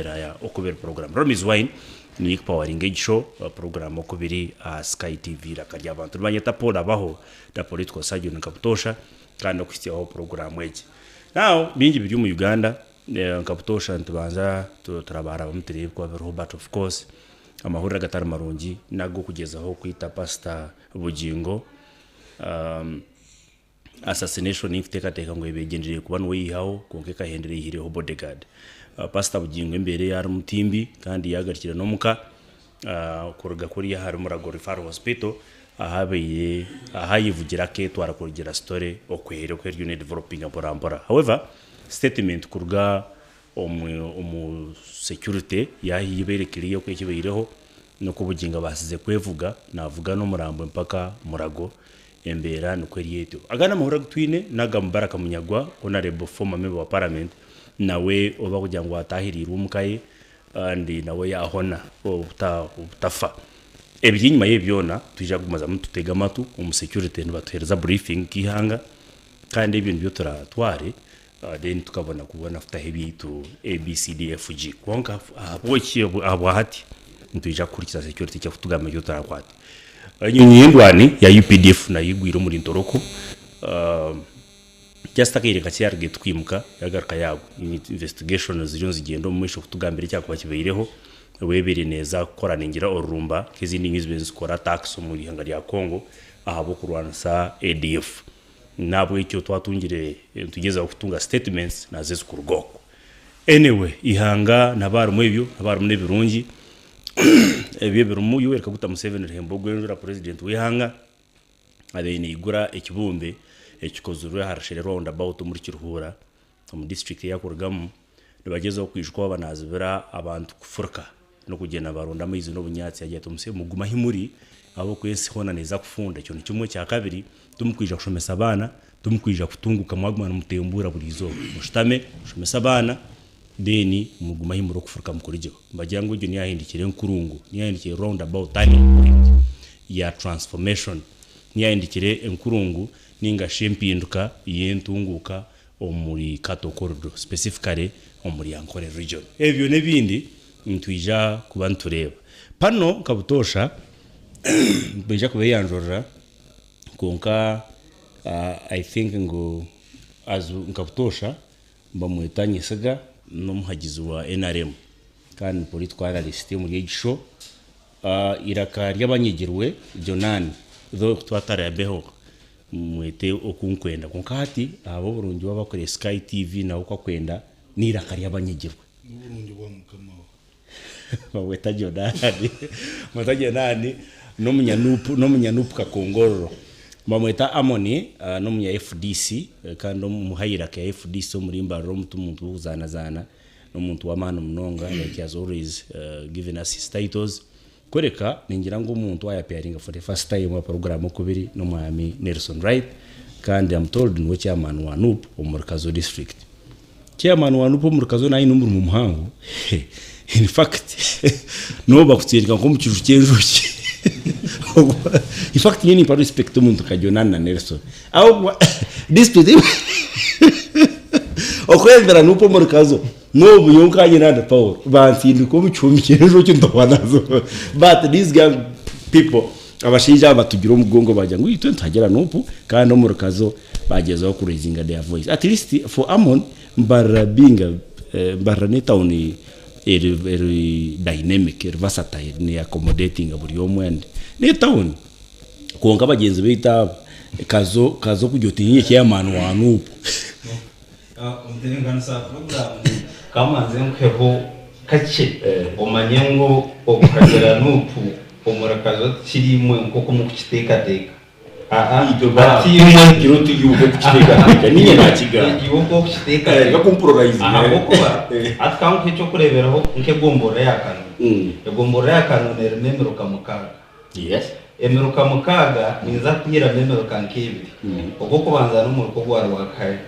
embeera ya Okubiri program. Romis Wine niyo ekupawaringa egi show, program Okubiri aha Sky TV Eiraka ry'abantu. Nibanyeta Paul Abaho, the political surgeon nka butoosha kandi okuhitsyaho program egi. Now, bingi biri omu Uganda, nka butoosha nitubanza turabarabamu tureebe ebikuba biriho but of course amahurire agatari marungi n'ag'okugyezaho kwita Pastor Bugingo. Assassination nkuteekateeka ngu eba egyendereire kuba niwe oyihaho kwonka ekahendera eyihireho bodyguard. Pastor Bugingo embeera ei arimu ti mbi kandi yaagarukire n'omuka kuruga kuriya ahari Murago Referral Hospital ahu abaire ahu ayevugira akeetwara kurugira story oku eri oku eriyo nedevelopinga mpora mpora. However, statement kuruga omu omu security yaaha ebaire clear oku ekibaireho n'oku Bugingo abaasize kwevuga naavuga n'omurambo mpaka Murago Embeera nikwo eri etyo. Aga n'amahurire agu twine n'aga Mubaraka Munyagwa, Honarebo former member wa parliament nawe oba kugira ngu atahiriirwe omuka ye kandi nawe yahona obutafa. Ebiri enyima y'ebi byona nitwija kugumizamu nitutega amatu omu security nibatuheereza briefing nk'eihanga kandi ebyo nibyo turatware then tukabona kubona kutaho ebyaitu ABCDFG. Kwonka ahabw'eki ahabwahati nitwija kuhurikiza security eki erikutugambira nikyo turakwate. Enyonyi y'endwani ya UPDF nayo egwire omuri Ntoroko just akaire kakye yaruga etukwimuka yagaruka yaagwa. Investigation ziriyo nizigyenda omu maisho kutugambira ekyakuba kibaireho obu ebaire neeza kukora ningira orurumba nk'ezindi enyonyi ezibaire nizikora attacks omu ihanga rya Congo ahabw'okurwanisa ADF. N'ahabw'ekyo twatungire nitugyezaho kutunga statements nazo ezikuruga okwo. Anyway, eihanga nabo harimu ebyo, haba harimu n'ebirungi, ebyo ebirimu Yoweri Kaguta Museveni Ruhembe Ogw'enjura president w'eihanga abaire naigura ekibumbe ekikozirwe aha Rushere round about omuri Kiruhura omu district ei arikurugamu, nibagyezaho kwijuka waaba naazibira abantu kufuruka n'okugyenda nibaronda amaizi n'obunyaatsi agira ati omusi mugume ahi muri ahabw'okuba ensi hoona neeza kufunda ekyo ni kimwe ekyakabiri timukwija kushomesa abaana timukwija kutunguka mwaguma nimutembuura buri izooba mushutame mushomese abaana then mugume ahi muri okufuruka mukurugyeho nibagira ngu egyo niyo yahindukire enkurungu niyo yahindukire round about turning point ya transformation niyo yahindukire enkurungu ninga shi empinduka y'entunguuka omuri Kato Corridor specifically omuri Ankole region. Ebyo n'ebindi nitwija kuba nitureeba. Pano nka butoosha nitwija kubeyanjurira kwonka I think ngu as nka butoosha nibamweta Nyesiga n'omuhagizi wa nrm kandi ni political analyst omuri egi show. Eiraka ry'abanyigirwe Jonan though twatarabeho Mwete oku nkwenda. Kwonka hati ahabw'oburungi bw'abakore Sky TV nawe oku akwenda n'eiraka ry'abanyigirwe. N'oburungi bwa Mukama we. Bamweta Jonani. Bamweta Jonani n'omunya nup n'omunya nup Kakongororo. Bamweta Amoni n'omunya FDC kandi omuha eiraka ya FDC omuri Mbarara omutu omuntu w'okuzaanazaana n'omuntu w'amaani munonga like he has always given us his titles. Kureka ningira ngu omuntu owa appearinga for the first time aha program okubiri n'omwami Nelson Wright kandi am told niwe chairman wa nup omuri Kazo district. Chairman wa nup omuri Kazo naaba aine omurimo muhango in fact n'obu bakutsindika nk'omu kiju ky'enjoki in fact nyowe nimpa respect omuntu nka Jonah na Nelson ahabw'okuba district okwebembera nup omuri Kazo N'obu nyowe nkanye nandi Paul bansindika omu kihumi ky'enjoki ntohwa nazo but these young people abashaija aba batugira omugongo bagira ngu itwe nituhagira nup kandi omu rukazo bagyezaho ku raisinga their voice at least for Amon Mbarara being a Mbarara n'etawuni eri eri dynamic eri versatile ne accommodatinga buri omwe and n'etawuni kwonka bagyenzi baitu aba Kazo Kazo kugira oti niinye chairman wa nup. Omutebeekanisa wa puroguraamu ka mbanze nkuheho kakye omanye ngu okuhagira nup omuri Kazo tikiri imwe nk'oku murikukiteekateeka. Iwe oku orikukiteekateeka ahabw'okuba hati ka nkuhe eky'okureeberaho nk'egomborora ya Kanoni. Egomborora ya Kanoni erimu emiruka mukaaga. Emiruka mukaaga ninza kukuhairamu emiruka nk'ebiri. Ogw'okubanza n'omuruka ogwa Rwakare.